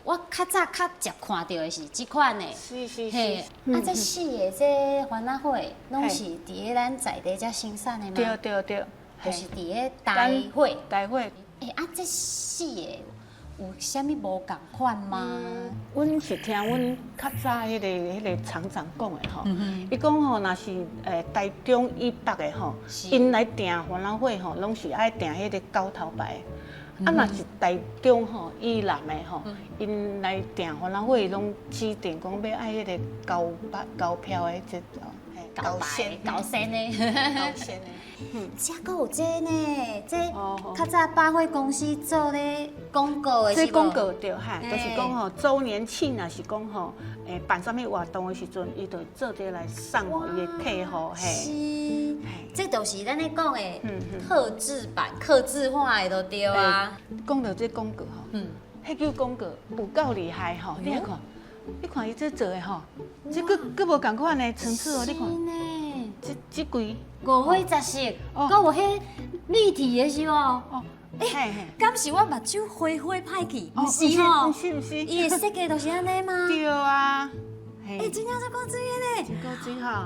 我較早較捷看著的是這款的。嘿，啊，這四个這番仔火攏是佇咧咱在地遮生產的嗎？對對對，就是佇咧大會。大會。欸，啊，這四个有啥物無仝款嗎？阮是聽阮較早彼個廠長講的吼，伊講吼，若是台中以北的吼，𪜶來訂番仔火吼，攏是愛訂彼個高頭牌。啊，若是台中吼以南的吼，𪜶來訂番仔火，攏指定講欲愛彼個高牌高票的這種，高牌高仙的，高仙的。遮閣有這呢，這較早百貨公司做咧廣告的。這廣告對哈，就是講吼週年慶，若是講吼，辦啥物活動的時陣，伊就做這來送予伊的客戶嘿。是，這就是咱咧講的特製版、客製化的都對啊。講著這廣告吼，彼個廣告有夠厲害吼，你來看，你看伊這做的吼，這閣閣無仝款的層次哦，你看。這這幾五花雜色，閣有彼立體的是無？哦，欸，敢是我目睭花花歹去？毋是吼，毋是毋是，伊的設計都是按呢嗎？對啊。欸，真正足古錐的呢。真古錐吼。